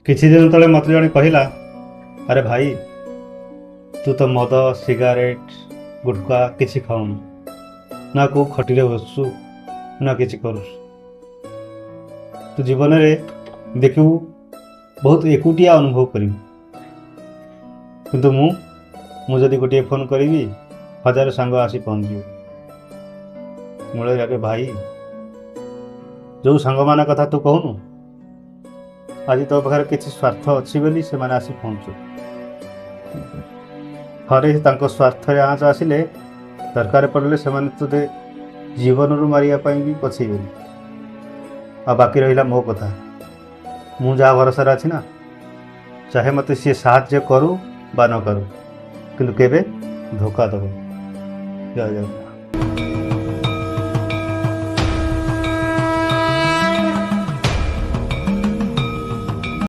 କିଛି ଦିନ ତଳେ ମୋତେ ଜଣେ କହିଲା, ଆରେ ଭାଇ, ତୁ ତ ମଦ, ସିଗାରେଟ, ଗୁଟକା କିଛି ଖାଉନୁ ନା, କେଉଁ ଖଟିରେ ବସୁଛୁ ନା କିଛି କରୁଛୁ। ତୁ ଜୀବନରେ ଦେଖିବୁ ବହୁତ ଏକୁଟିଆ ଅନୁଭବ କରିବୁ। କିନ୍ତୁ ମୁଁ ଯଦି ଗୋଟିଏ ଫୋନ୍ କରିବି, ହଜାରେ ସାଙ୍ଗ ଆସି ପହଞ୍ଚିଯିବେ। ମୂଳରେ ଆରେ ଭାଇ, ଯେଉଁ ସାଙ୍ଗମାନଙ୍କ କଥା ତୁ କହୁନୁ, ଆଜି ତୋ ପାଖରେ କିଛି ସ୍ୱାର୍ଥ ଅଛି ବୋଲି ସେମାନେ ଆସି ପହଞ୍ଚୁ। ଥରେ ତାଙ୍କ ସ୍ୱାର୍ଥରେ ଆଞ୍ଚ ଆସିଲେ, ଦରକାର ପଡ଼ିଲେ ସେମାନେ ତୋତେ ଜୀବନରୁ ମାରିବା ପାଇଁ ବି ପଛେଇବେନି। ଆଉ ବାକି ରହିଲା ମୋ କଥା, ମୁଁ ଯାହା ଭରସାରେ ଅଛି ନା, ଚାହେ ମୋତେ ସିଏ ସାହାଯ୍ୟ କରୁ ବା ନ କରୁ, କିନ୍ତୁ କେବେ ଧୋକା ଦେବ। ଜୟ ଜଗନ୍ନାଥ।